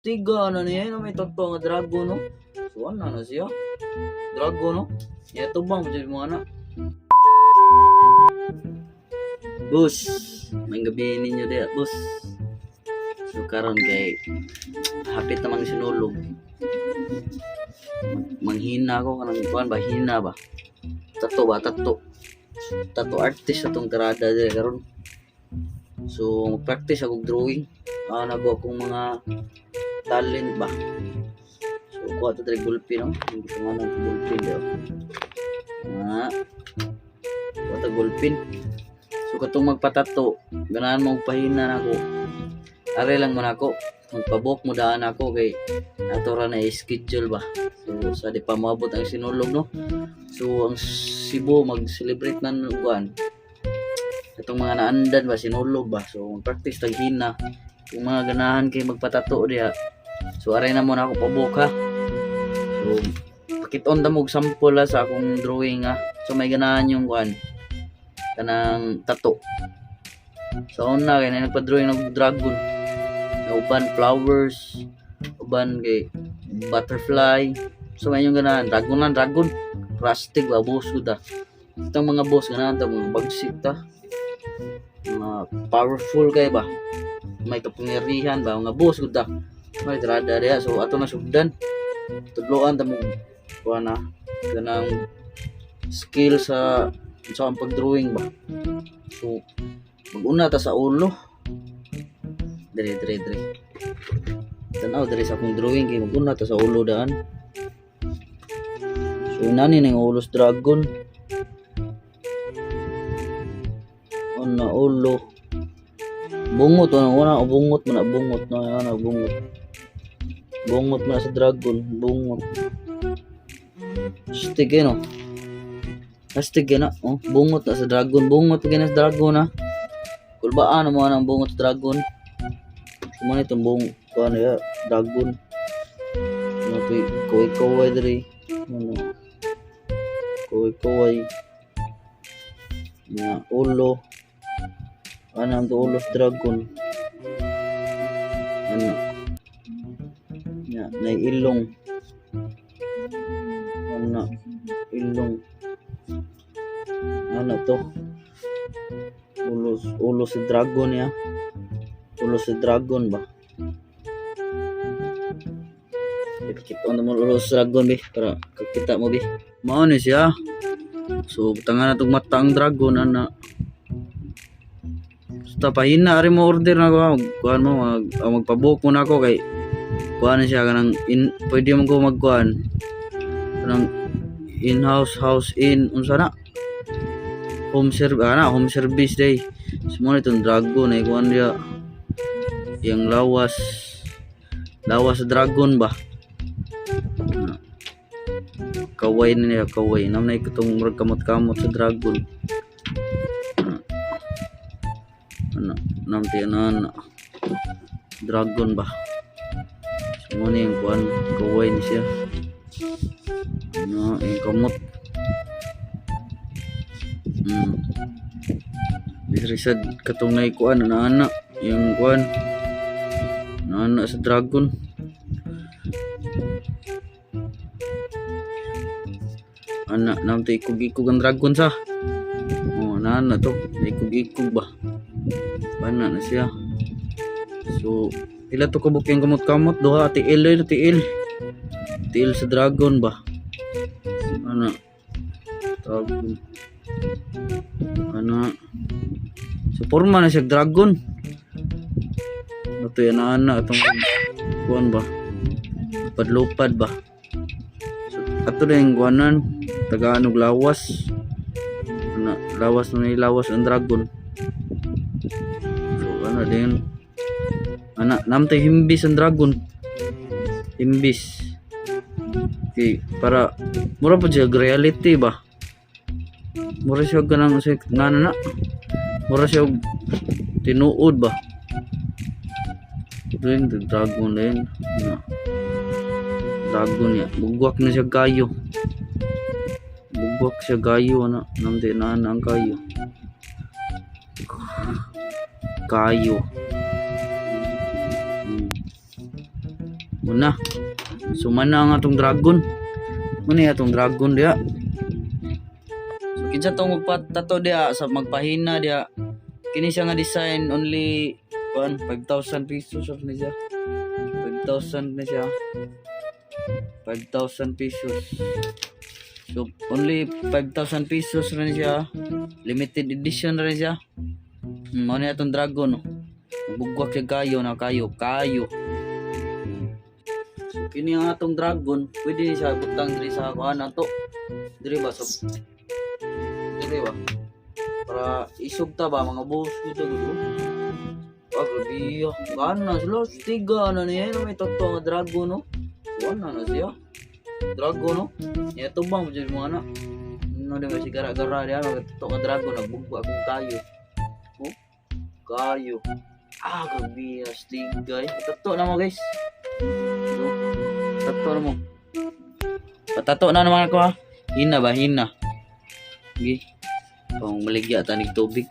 Tiga na niya, no, may totoo nga dragon, no? So, ano na siya? Dragon, no? Ito bang, dyan mo ana. Boss, may gabi ninyo diya, boss. So, karon kay hapit namang sinulog. Manghina ko kanang kuan ba, hina ba? Tato ba, tato. Tato artist atong tirada dire karon. So, mag-practice ako drawing. Ah, nago akong mga talent ba. So, kuha to diri gulpi, no? Hindi ko nga nang gulpin daw. Ah. Kuha to gulpin. So, katong magpatato, ganahan mo pahina nako. Are lang mo nako. Magpabook mo daan ako kay ato ra na schedule ba. So, sa di pa moabot ang sinulog, no? So, ang Cebu mag-celebrate na ng kuan. Itong mga naandan ba, sinulog ba. So, mag-practice tag hina. Kung mga ganahan kay magpatato diha. So, aray na mo na ako pabook ha. So, pakit-on ta mo og sample ha, sa akong drawing ha. So, may ganahan yung kuan. Kanang tato. So, una kay na nagpa-drawing ng dragon. Na uban flowers, uban kay butterfly. So, may yung ganahan. Dragon lang, dragon. Plastic ba, boss ko ta. Itong mga boss, ganahan ta, mga bagsik ta. Mga powerful kay ba. May kapangyarihan ba, mga boss ko ta. May tirada diha. So, ato na sugdan. Tudloan ta mo kuha na ganang skill sa ang pag-drawing ba. So, mag-una ta sa ulo. Dire, dire, dire. Tanaw dire sa akong drawing kay mag-una ta sa ulo daan. So, inani na yung ulo sa dragon. Una ulo. Bungot una una bungot man na, bungot na ana, bungot. Bungot man na sa dragon, bungot. Astig eh, no. Astig eh, na. Oh, bungot na sa dragon, bungot na sa dragon ha. Kulbaan mo ang bungot sa dragon. So mo itong bung kuan ya, dragon. Ano to, kaway-kaway diri. Ano? Kaway-kaway. Na ulo. Ano ang ulo sa dragon? Ano? Ya, na ilong. Ano? Ilong. Ano to? Ulo, ulo sa dragon ya. Ulo sa dragon ba? Ipakita mo ulo sa dragon bi para kakita mo bi. Mao ni siya. So butangan na tong mata ang dragon ana. Basta pahina ari mo order na ko, kuan mo mag, magpabook mo na ako kay kuan na siya kanang in, pwede mo ko magkuan kanang in-house, house in, unsa na, home service ana, home service day. So mo itong dragon ay kuan diya, yang lawas, lawas sa dragon ba. Ana. Kaway na niya, kaway nam na itong murag kamot-kamot sa dragon. Ana. Ana nam ti ana ana dragon ba. So mo ni yung kuan, kaway ni siya. Ano yung kamot. Diri sad katong nay kuan ana ana yung kuan ana ana sa dragon. Ana nam ti ikog-ikog ang dragon sa. Oh, ana ana to, ikog-ikog ba. Ana na siya. So pila to kabuk yung kamot-kamot, duha tiil eh, tiil. Tiil sa dragon ba. Ana. Dragon. Ana. So porma na siya dragon. Ato yan ana atong kuan ba. Lupad-lupad ba. So ato na yung kuanan tagaan og lawas. Ana, lawas na ni, lawas ang dragon. So ana din. Ana, namtay himbis ang dragon. Himbis. Okay, para mura pa siya reality ba. Mura siya ganang sa ngana na. Mura siya og tinuod ba. Drawing the dragon din. Na. Dragon ya. Bugwak na siya kayo. Bugwak siya gayo ana. Namdi na ana ang kayo. Kayo. Muna. So mana ang atong dragon. Muna atong dragon diya. So kinsa tong magpatato diya sa magpahina diya. Kini siya nga design, only kuan, 5,000 pesos ra ni siya. 5,000 na siya. 5,000 pesos. So only 5,000 pesos ra ni siya. Limited edition ra ni siya. Mao ni atong dragon, no. Bugwak siya kayo na kayo, kayo. So kini ang atong dragon, pwede ni siya butang diri sa kuan nato. Diri ba sa diri ba? Para isog ta ba, mga boss ko to gusto. Ah, grabe ah. Gana sila, tiga na niya. May tato nga dragon, no? Wala na siya. Dragon, no? Niya tubang mo dyan mga anak. Ano di ba si gara-gara diya, mga tato nga dragon, nagbugwa akong kayo. Oh, kayo. Ah, grabe ah, stiga eh. Tato na mo, guys. So, tato na mo. Patato na naman ako ha. Hina ba, hina. Sige. Pang maligya tanig tubig.